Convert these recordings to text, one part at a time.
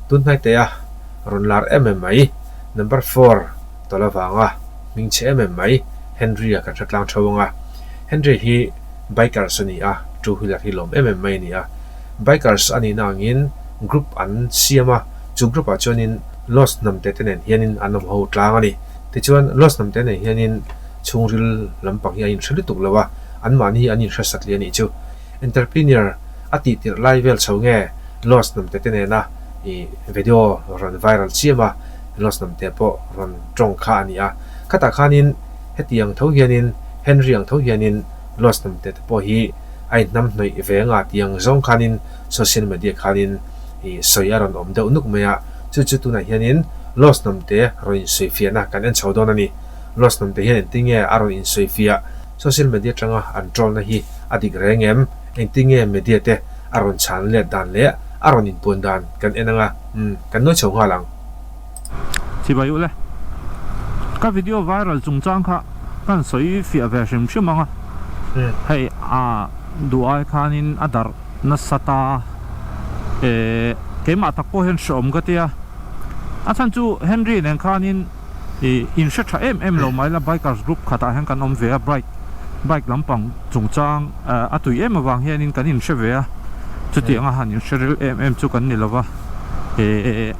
Tun hnaite a rawn lar em em mai, number four tawlh avanga hming chhe em em mai Henry-a kan hre tlang tho ang a. Henry hi bikers a ni a, two wheeler hi lawm em em mai a ni a. Bikers a nihna angin group an siam a, chu group ah chuanin Lost hnamte te nen hianin an awm ho tlang a ni. Tichuan Lost hnamte nen hianin chhungril lampang hi a inhre lutuk lo a, anmahni hi an inhre satli a nih chu. Entrepreneur a tih tirh lai vel chho nge Lost hnamte te nena i video rawn viral chiam a, Lost hnamte pawh rawn tawng kha a ni a. Khatah khanin heti ang tho hianin Henry ang tho hianin Lost hnamte te pawh hi a inhnamhnawih ve anga tih ang zawng khanin social media khanin i sawi a rawn awm deuh nuk mai a, chu chu tunah hianin Lost hnamte rawn insawifiahna kan en chho dawn a ni. Lost hnamte hian engtin nge a rawn insawifiah? Social media atanga an troll-na hi a dik reng em? Engtin nge media te a rawn chhan let dan leh a rawn inpuan dan kan en anga, umm, kan nuai chho nghal ang. Chibai u le. Ka video viral chungchang kha kan sawi fiah ve hrim hrim ang a, hei a duh ai khanin a darh nasa ta e keimah tak pawh hian hreawm ka tia a chhan chu Henry nen khanin ih in hre tha em em lo mai la bikers group khatah hian kan awm ve a bike bike lampang chungchang a tui em avang hianin kan in hre ve a chutiang a han in hre ril em em chu kan ni lova e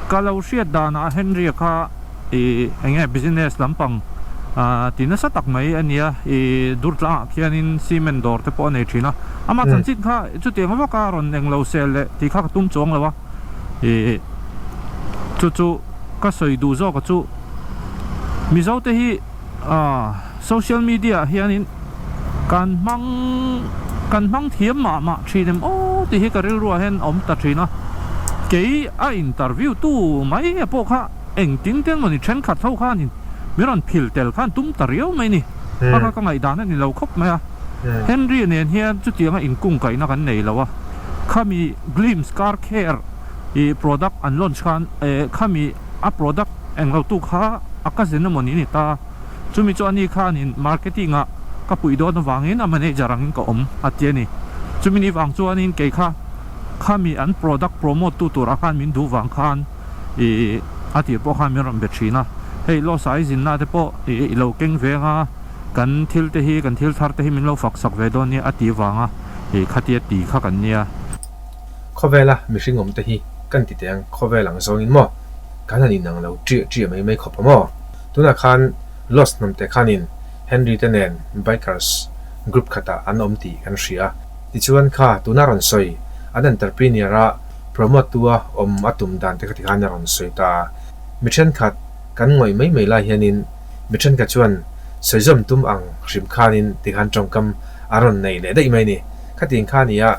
ka lo hriat danah Henry-a kha Ih enge business lampang ah ti nasa tak mai a nia ih dur tlangah khianin cement dawr te pawh a nei thin a amah chanchin kha chutiang vaka rawn englo sel leh tih kha ka tum chuang lo a ih chu chu ka sawi duh zawk a chu Mizo te hi ah social media ah hianin kan hmang kan hmang thiam mah mah thin em aw tih hi ka rilru ah hian a awm ta thin a kei a interview tu mai a pawh kha. Engtin te mawni thenkhat ho khanin min rawn phil tel khan tum ta riau mai ni. A kha ka ngaihdan a ni lo khawp mai a. Henry nen hian chutianga inkungkaihna kan nei lo a. Khami Glimpse Car Care i product an launch khan khami a product englo tu kha a cousin emawni a ni ta. Chumi chu ani khanin marketing ah ka puih dawn avangin a manager angin ka awm a ti a ni. Chumi ni vang chuanin kei kha khami an product promote tu turah khan min duh vang khan ih a tir pawh khan min rawn be thin a, hei Losa i zinna te pawh ih i lo keng veng a, kan thil te hi kan thil thar te hi min lo fak sak ve dawn nia a ti vang a, ih khatia ti kha kan nia. Khawvela mihring awm te hi kan ti teh ang, khawvel ang zawngin maw kan han inang lo ṭiah ṭiah mai mai khawp a maw? Tunah khan Lost hnamte khanin Henry te nen Bikers group khatah an awm tih kan hria. Tichuan kha tuna rawn sawi an entrepreneur a Promote tu a awm a tum dan te kha tikhan a rawn sawi ta a. Mi thenkhat kan ngawih mai mai lai hianin mi thenkhat chuan sawizawm tum ang hrim khanin tikhan tawngkam a rawn nei leh daih mai a ni. Khatiang kha nia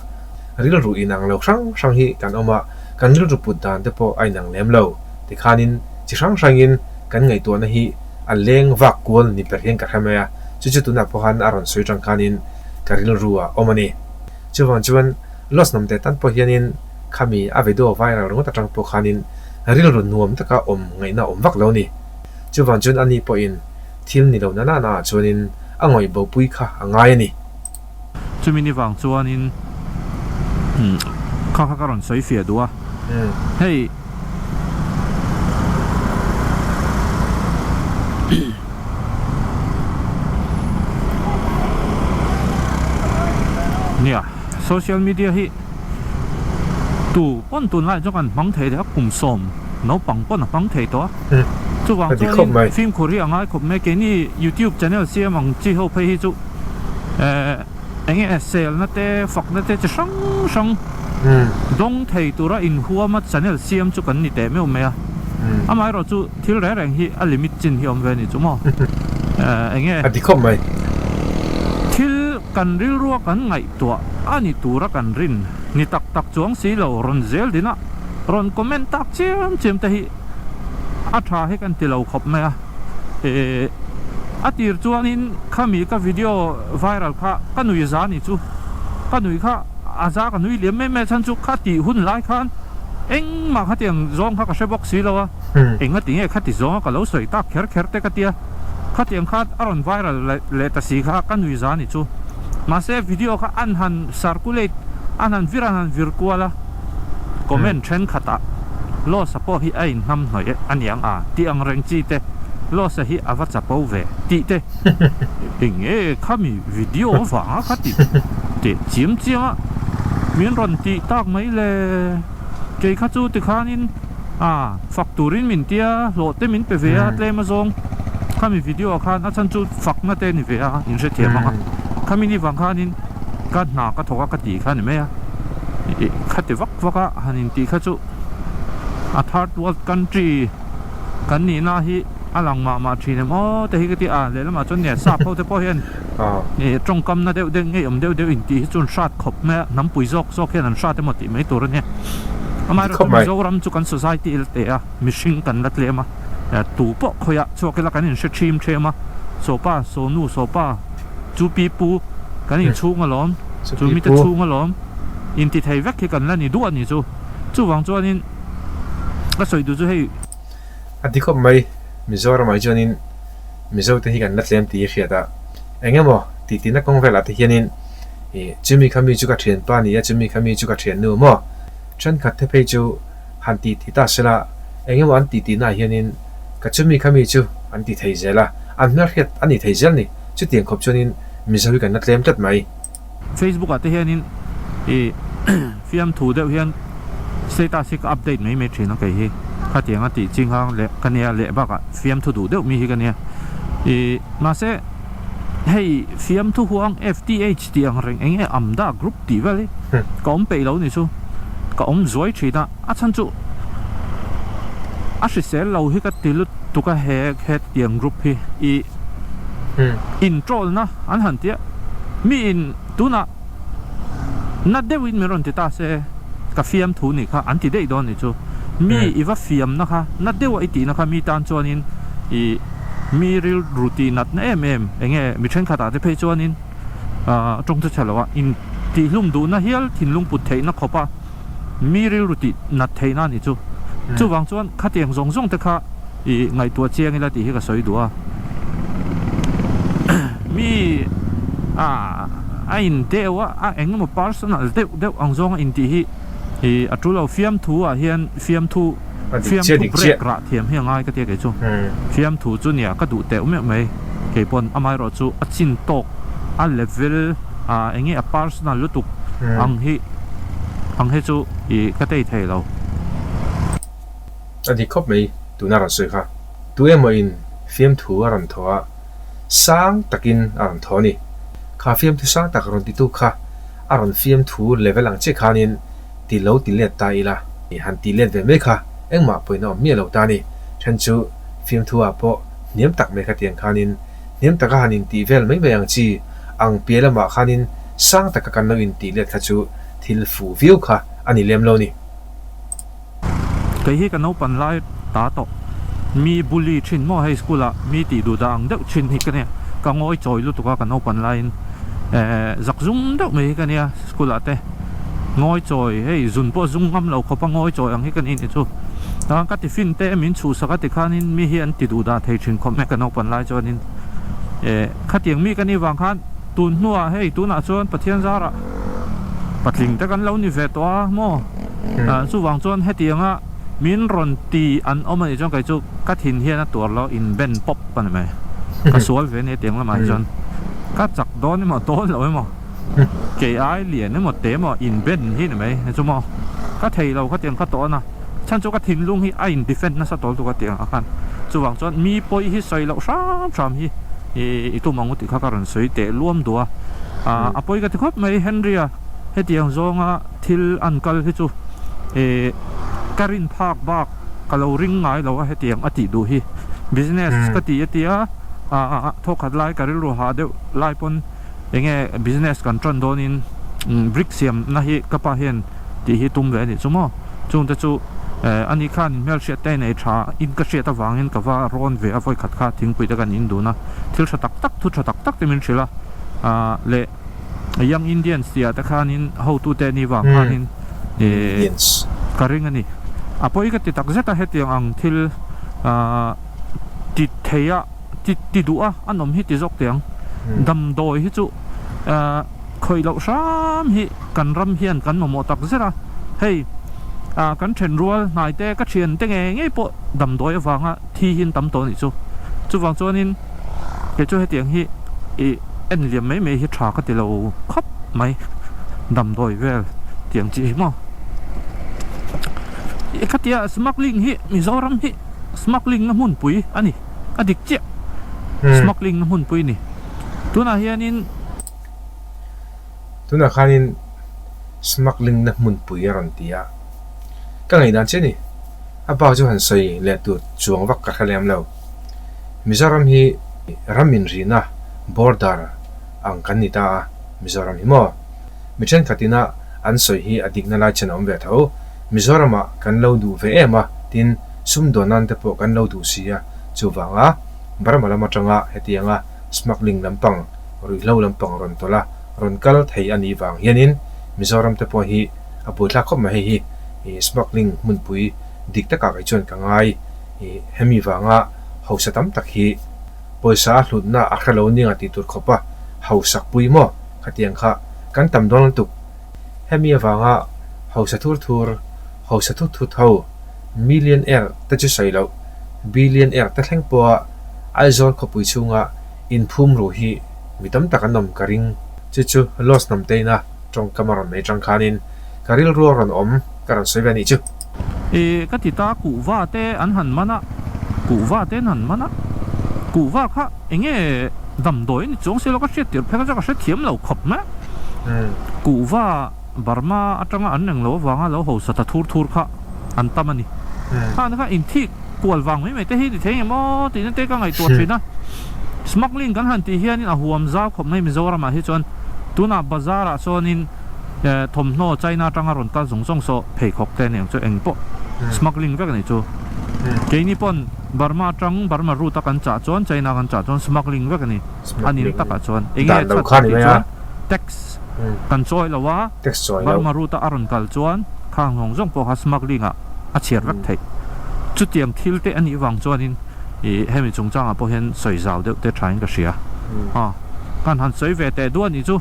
rilru inang lo hrang hrang hi kan awm a, kan rilru put dan te pawh a inang lem lo. Tikhanin chi hrang hrangin kan ngaihtuahna hi a leng vak kual ni ber hian ka hre mai a, chu chu tunah pawh khan a rawn sawi tang khanin ka rilru a awm a ni. Chuvang chuan Lost hnamte tan pawh hianin khami a video viral ringawt atang pawh khanin rilru nuam taka awm ngaihna a awm vak lo a ni. Chuvang chuan ani pawhin thil ni lo na nana ah chuanin a ngawih bopui kha a ngai a ni. Chumi ni vang chuanin kha kha ka rawn sawi fiah duh a, hei Nia, social media hi tu pawn tunlai chu kan hmang thei leh a, kum sawm naupang pawn a hmang thei tawh a. Chuvang chuanin fimkhur hi a ngai khawp mai. Keini YouTube channel siam ang chi ho phei hi chu eh eng nge selna te fakna te chi hrang hrang dawng thei tura inhuama channel siam chu kan ni teh meuh mai a. Amaherawhchu Thil reng reng hi a limit chin hi awm ve a ni chu maw? Eng nge? A ti khawp mai. Thil kan rilrua kan ngaihtuah a ni tura kan rin ni tak tak chuang si lo rawn zel din a, rawn comment tak chiam chiam te hi a tha hi kan ti lo khawp mai a. Ehh a tir chuanin khami ka video viral kha ka nui za ni chu ka nui kha a za ka nui liam mai mai a chhan chu kha tih hun lai khan engmah khatiang zawng kha ka hre bawk si lo a. Enga ti nge khati zawnga ka lo sawi tak kher kher te ka tia, khatiang kha a rawn viral leh ta si kha ka nui za ni chu. Mahse video kha an han circulate, an han vir an han vir kual a. Comment thenkhatah Losa pawh hi a inhnamhnawih a niang a tih ang reng chi te, Losa hi a va chapo ve tih te, eng nge khami video vanga kha ti teh chiam chiam a min rawn tih tak mai le. Kei kha chu tikhanin a fak turin min tia, hlawh te min pe ve a tlem azawng khami video ah khan a chhan chu fakna te a ni ve a inhrethiam ang a, khami ni vang khanin ka hna ka thawk a ka tih kha a ni mai a, khati vak vak a han intih kha chu a third world country kan nihna hi a lang mah mah thin em aw te hi ka ti a, lehlamah chuan nia sap ho te pawh hian ih tawngkamna deuh deuh ngeiawm deuh deuh intih hi chu an hrat khawp mai a, hnampui zawk zawk hian an hrat emaw tih mai tur a nia. Amaherawhchu Mizoram chu kan society la teh a, mihring kan la tlem a, tu pawh khawiah chhuak ila kan inhre thim them a, sawpa, sawnu, sawpa, chu pi pu kan inchhung alawm, chu mite chhung alawm inti thei vek hi kan la ni duah a ni chu. Chuvang chuanin ka sawi duh chu hei. A ti khawp mai, Mizoramah hi chuanin Mizo te hi kan la tlem tih i hriat a, eng emaw tih tihna kawng velah te hianin ih chumi kha mi chu ka thianpa a ni a, chumi kha mi chu ka thiannu maw? Thenkhat te phei chu han tih tih ta sela, eng emaw an tih tihnaah hianin ka chumi kha mi chu an ti thei zel a, an hmelhriat a ni thei zel a ni. Chutiang khawp chuanin Mizo hi kan la tlem tlat mai. Facebook ah te hianin ih fiamthu deuh hian status hi ka update mai mai thin a kei hi khatiang a tih ching ang leh ka nia leh bakah fiamthu duh deuh mi hi ka nia ih mahse hei fiamthu huang FTH tih ang reng eng nge amda group tih vel hi ka awm peih lo ni chu ka awm zuai thin a a chhan chu a hrisel lo hi ka ti lutuk a he hetiang group hi ih introll na an han tia mi in tunah na deuhin min rawn ti ta se ka fiam thu nih kha an ti daih dawn nih chu mi i va fiam na kha na deuha i tih na kha mi tan chuanin ih mi rilru tih nat na em em enge mi thenkhat ah te phei chuanin ah tawng chu chhe lo a in tihhlum duhna hial thinlung put theihna khawp a mi rilru tih nat theihna a nih chu chuvang chuan khatiang zawng zawng te kha I ngaihtuah chiang ila tih hi ka sawi duh a. Mi a a in deuh a, a eng emaw personal deuh deuh ang zawng a intih hi i a tul lo. Fiamthu ah hian fiamthu fiamthu break rah thiam hi a ngai ka tia kei chu. Fiamthu chu nia ka duh teuh meuh mai kei pawn amaherawh chu a chin tawk a level a eng nge a personal lutuk ang hi ang hi chu i ka tei thei lo. A dik khawp mai, tuna rawn sawi kha. Tu emaw in fiamthu a rawn thaw a, sang takin a rawn thaw a ni. Kha fiamthu sang tak rawn titu kha a rawn fiamthu level ang chiah khanin ti lo ti let ta ila, han ti let ve mai kha engmah pawhin a awm miah lo ta a ni. Then chu fiamthu ah pawh hniam tak mai kha tiang khanin hniam taka han intih vel mai mai ang chi ang piah lamah khanin sang taka kan lo intih let kha chu thil fuh viau kha a ni lem lo ni. Kei hi ka naupan lai ta tawh. Mi bully thin maw hei school ah mi tih duh dah ang deuh thin hi ka nia. Ka ngawi chawi lutuk a ka naupan laiin eh zak zum deuh mai hi ka nia school ah te. Ngawi chawi hei zun pawh zung ngam lo khawp a ngawi chawi ang hi ka ni ni chu. Chuan ka tiffin te min chhuhsak a tikhanin mi hi an ti duh dah thei thin khawp mai ka naupan lai chuanin eh khatiang mi ka nih vang khan tun hnuah hei tunah chuan Pathian zarah patling te kan lo ni ve tawh a maw. Chuvang chuan hetianga min rawn ti an awm a nih chuan kei chu ka thin hian a tuar lo in ben pawp a ni mai. Ka sual ve a ni hetiang lamah hi chuan ka chak dawn emaw dawn lo emaw kei ai lian emaw te emaw in ben hi ni mai chu maw ka thei lo khatiang kha tawh a na chhan chu ka thinlung hi a in defend nasa tawl tuk a tiang ah khan chuvang chuan mi pawi hi sawi loh hram hram hi i tum ang u tih kha ka rawn sawi teh luam duh a a pawi ka ti khawp mai Henry-a hetiang zawnga Thil an kal hi chu eh ka rin phak bak ka lo ring ngai lo a hetiang a tih duh hi. Business ka ti a tia ah thawkhat lai ka rilru hah deuh lai pawn enge business kan tan dawnin brick siam na hi ka pa hian tih hi tum ve a nih chu maw. Chungte chu eh ani khan hmelhriat te nei tha in ka hriat avangin ka va rawn ve a vawikhat kha thingpui te kan in dun a thil tha tak tak thu tha tak tak te min hrilh a ah leh Young Indians tih ah te khanin hotute ni vang khanin eh ka ring a ni. A pawi ka ti tak zet a hetiang ang thil ah ti thei a ti ti duh a an awm hi ti zawk teh ang. Damdawi hi chu ah khawih loh hram hi kan ram hian kan mamawh tak zet a. Hei. Kan thenrual hnai te ka thian te ngei ngei pawh damdawi avanga thi hi an tam tawh a nih chu. Chuvang chuanin kei chu hetiang hi ih en liam mai mai hi tha ka ti lo khawp mai damdawi vel tiang chi hi maw. Khatia smuggling hi Mizoram hi smuggling na hmunpui a ni a dik chiah smuggling na hmunpui a ni. Tunah hianin. Tunah khanin smuggling na hmunpui a rawn ti a, ka ngaihdan che ni. A bak chu han sawi leh tur chuang vak ka hre lem lo. Mizoram hi ram inrihna border ang kan ni ta a, Mizoram hi maw? Mi thenkhat ina an sawi hi a dikna lai chen a awm ve tho. Mizoramah kan lo duh ve em a, tin sumdawn nan te pawh kan lo duh si a, chuvanga Burma lam atanga hetianga smuggling lampang ruihhlo lampang rawn tawlh a, rawn kal thei a nih vang hianin Mizoram te pawh hi a buaithlak khawp mai. Hei hi smuggling hmunpui dik takah kei chuan ka ngai. Hemi vanga hausa tam tak hi pawisa a hlutna a hre lo nia tih tur khawpa hausak pui maw khatiang kha kan tam dawn lutuk. Hemi avanga hausa thur thur, hausa thut thut ho millionaire te chu sawi loh, billionaire te thleng pawha Aizawl khawpui chhunga Inphum ruh hi mi tam tak an awm ka ring. Chu chu Lost hnam teina tawngkam a rawn nei tang khanin ka rilru a rawn awm ka rawn sawi ve a nih chu. E ka ti ta kuhva te an han man a, kuhva te an han man a, kuhva kha enge damdawi a ni chuang si lo ka hriat tirh phek acha ka hrethiam lo khawp mai a, kuhva Burma atanga an reng lo avanga lo hausa ta thur thur kha an tam a ni. Khang te kha inthik. Kual vang mai mai te hi ni thei nge maw tihna te ka ngaihtuah thin a. Smuggling kan han tih hianin a huam zau khawp mai Mizoramah hi chuan tunah bazar ah sawnin thawmhnaw China atanga rawn kal zawng zawng saw pheikhawk te aniang chu eng pawh smuggling vek a nih chu. Keini pawn Burma atang Burma route a kan chah chuan China kan chah chuan smuggling vek a ni a nin takah chuan enge chhan tak tih chuan tax kan chawi lo a Burma route a a rawn kal chuan khang zawng zawng pawh kha smuggling ah a chhiar vek theih. Chutiang thil te a nih vang chuanin ih hemi chungchangah pawh hian sawi zau deuh te thain ka hria. Aw kan han sawi ve teh duah nih chu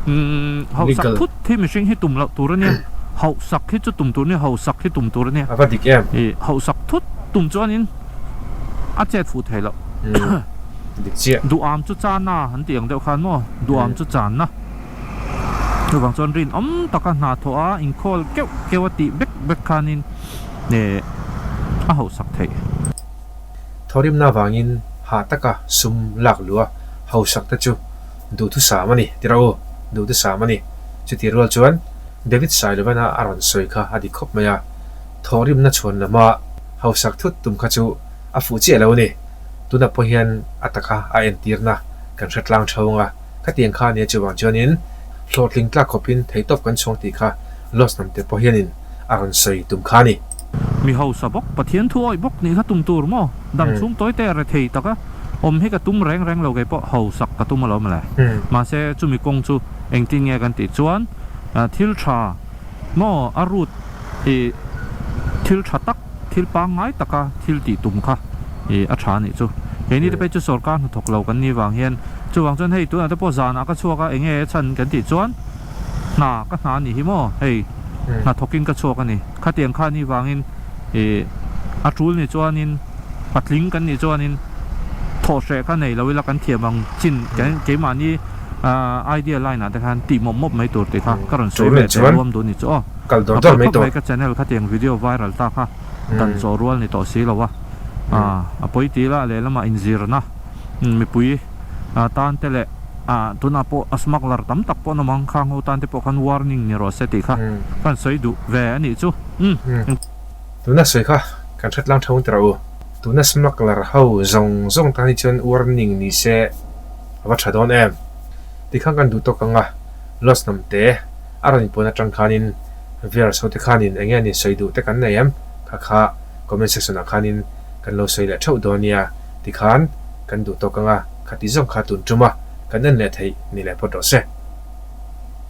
umm hauhsak thut hi mihring hi tum loh tur a nia, hauhsak hi chu tum tur a nia, hauhsak hi tum tur a nia. A va dik em? Ih hauhsak thut tum chuanin a chet fuh thei loh. Dik chiah. Duham chu chana an tih ang deuh khan maw, duham chu channa. Chuvang chuan rinawm taka hna thawh a inkhawl keuh keuh a tih bek bek khanin eh a hauhsak theih. Thawrimna avangin hah taka sum lak luh a hausak te chu duhthusam a ni ti rawh u, duhthusam a ni. Chutih rual chuan David Sailovana a rawn sawi kha a dik khawp mai a, thawhrimna chhuan lama hausak thut tum kha chu a fuh chiah lo a ni. Tunah pawh hian a taka a entirna kan hre tlang tho ang a. Khatiang kha ania chuvang chuanin hlawhtling tlak khawpin theihtawp kan chhuang tih kha Lost hnamte pawh hianin a rawn sawi tum kha a ni. Mi hausa bawk, Pathian thu awih bawk nih kha tum tur maw? Dam chhung tawi te rethei taka awm hi ka tum reng reng lo kei pawh hausak ka tum alawm le. Mahse chumi kawng chu engtin nge kan tih chuan thil tha maw a root i thil tha tak Thil pangngai taka thil tih tum kha ih a tha anih chu. Keini te phei chu sorkar hnathawk lo kan nih vang hian chuvang chuan hei tunah te pawh zanah ka chhuak a enge chhan kan tih chuan hna ka hna anih hi maw hei hnathawkin ka chhuak a ni. Khatiang kha anih vangin ih a tul ni chuanin patling kan nih chuanin thawhhreh kha nei lo ila kan thiam ang chin keimahni idea line ah te khan tih mawp mawp mai tur tih kha ka rawn sawi ve teh ruam duh ni chu aw. Kal dawr dawr mai tawh. Ka channel khatiang video viral ta kha dan chaw rual ni tawh si lo a, a pawi ti ila lehlamah inzirna mipui tan te leh tunah pawh a smuggler tam tak pawh an awm ang, khang ho tan te pawh khan warning ni rawh se tih kha ka han sawi duh ve a nih chu. Tuna sawi kha kan hre tlang theuh ang tiraw u. Tuna smuggler ho zawng zawng tan hi chuan warning ni se a va tha dawn em. Tikhan kan duh tawk ang a, loss hnam te. A rawn inpuan atang khanin viewers ho te khanin eng nge ni sawi duh te kan nei em? Kha kha comment section ah khanin kan lo sawi leh theuh dawn nia tikhan kan duh tawk anga khati zawng kha tun tum a kan en leh theih ni leh phawt rawh se.